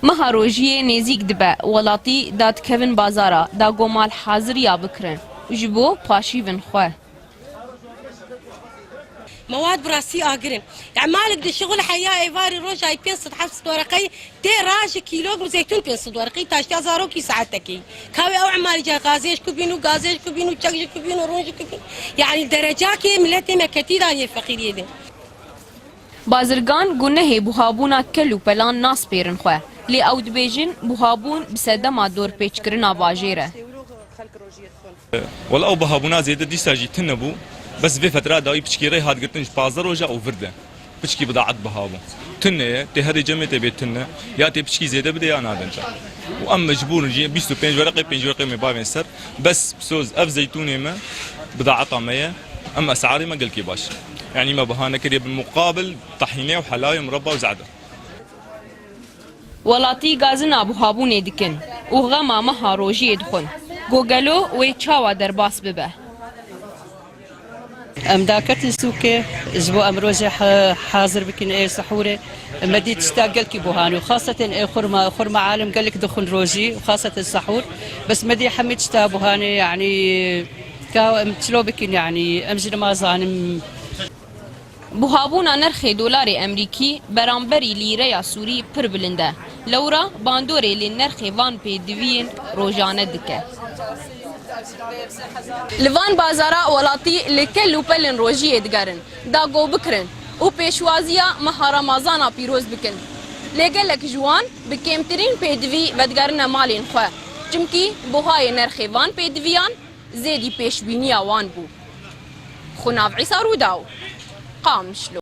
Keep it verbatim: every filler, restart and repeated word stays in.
Meha rojiyê nêzîk dibe, welatî dadikevin bazara, da go malhaziriya bikirin, ji bo paşîvin xwe. Mewad bi rastî agir in. Emalek dişixul heya êvarî rojayî pênc sed heft sed wereqeyî tê ra ji kîlok zeytûn pênc sed wereqeyî taştiya zarokî saetekî. Ka wê ew emalî ca gazê ji ku bîn û gazê ji ku bîn û çek ji ku bîn û rûn ji ku bîn. Yanî derecakê miletê me ketî daniye feqîriyê de. Bazirgan gunehê buhabûna kel û pelan naspêrin xwe. Lê ew dibêjin buhabûn bi sedema dorpêçkirina bajêr e. Wela ew bihabûna zêde dîsa jî tune bû. Bes vê fetra dawî piçkî rê hat girtin ji pazdeh roja û vir de. Piçkî bidaet biha bû. Tune ye, tê herê cemê tê bê tune. Ya tê piçkî zêde bide ya nadin ca. Û em mecbûr in jî bîst û pênc wereqê, pênc wereqê me bavên ser. Bes soz ev zeytûnê me bidaeta me ye. Em esarê me gelkî baş. Yanî me biha nekiriye bi muqabil tahînê û helayê mureba û zade. Welatî gazina buhabûnê dikin û xema meha rojiyê dixwin. Go gelo wê çawa derbas bibe? Em daketin sûkê, ji bo em rojê he-, hazir bikin ê sehûrê. Me dî tişta gelkî buhanî û xaseten ê xurma, xurma alim gelek dixwin rojî û xaseten sehûr. Bes me dî hemî tişta buhanê, yanî ka em çilo bikin, yanî em jî nima zanin. Buhabûna nirxê dolarê Emerîkî beramberî lîreya Sûrî pir bilind e. Lewra bandorê li nirxê van pêdiviyên rojane dike. Li van bazara welatî li kel û pelên rojiyê digerin, da go bikirin û pêşwaziya meha Remazana pîroz bikin. Lê gelek ji wan bi kêmtirîn pêdivî vedigerine malên xwe. Çimkî buhayê nirxê van pêdiviyan zêdî pêşbîniya wan bû. Xunav Îsa Rûdaw, Qamişlo.